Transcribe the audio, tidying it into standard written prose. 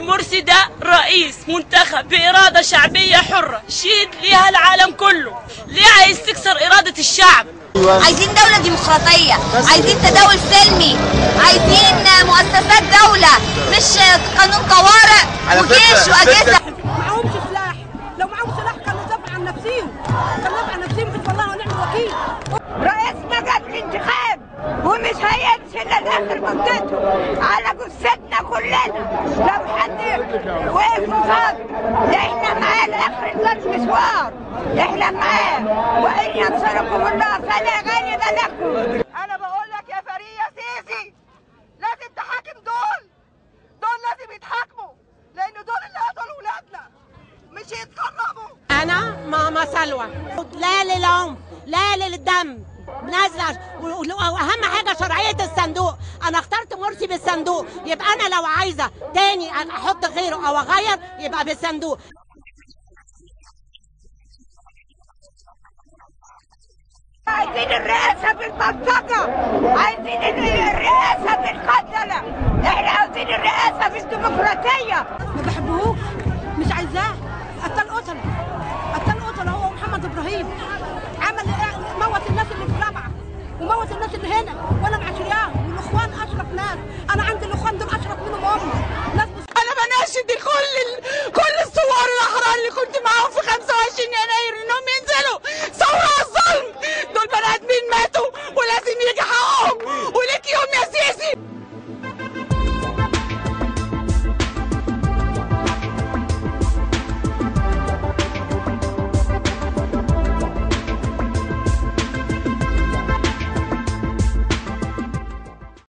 مرسي ده رئيس منتخب بإرادة شعبية حرة شهد ليها العالم كله، ليه عايز تكسر إرادة الشعب؟ عايزين دولة ديمقراطية، عايزين تداول سلمي، عايزين مؤسسات دولة، مش قانون طوارئ وجيش وأجهزة. معهمش سلاح، لو معاهم سلاح كانوا دافعوا عن نفسيهم، كانوا دافعوا عن نفسيهم. حزب الله ونعم الوكيل. رئيسنا جاب الانتخاب ومش هيمشي الا لاخر مدته على جثتنا كلنا. لو حد وقف قصاد احنا معاه لاخر المشوار، احنا معاه، وان ينصركم الله فلا غالب لكم. انا بقول لك يا فريق يا سيسي، لازم تحاكم دول لازم يتحاكموا، لان دول اللي قتلوا ولادنا، مش يتكرموا. انا ماما سلوى، لا للعنف لا للدم، نازله. واهم حاجة شرعية الصندوق. انا اخترت مرسي بالصندوق، يبقى انا لو عايزه تاني احط غيره او اغير يبقى بالصندوق. عايزين الرئاسة بالبلطجه، عايزين الرئاسة بالقتله، احنا عاوزين الرئاسة بالديمقراطية. ما بحبهوش، مش عايزاه. قتل قتله، قتل قتله هو ومحمد ابراهيم. عمل موت الناس اللي في رابعه وموت الناس اللي هنا، وانا معاشرياهم. والاخوان اشرف ناس، انا عندي الاخوان دول اشرف منهم هم ناس. انا بناشد كل الثوار الاحرار اللي كنت معاهم في 25 يناير انهم ينزلوا ثورة على الظلم. دول بني ادمين ماتوا ولازم يجي حقهم.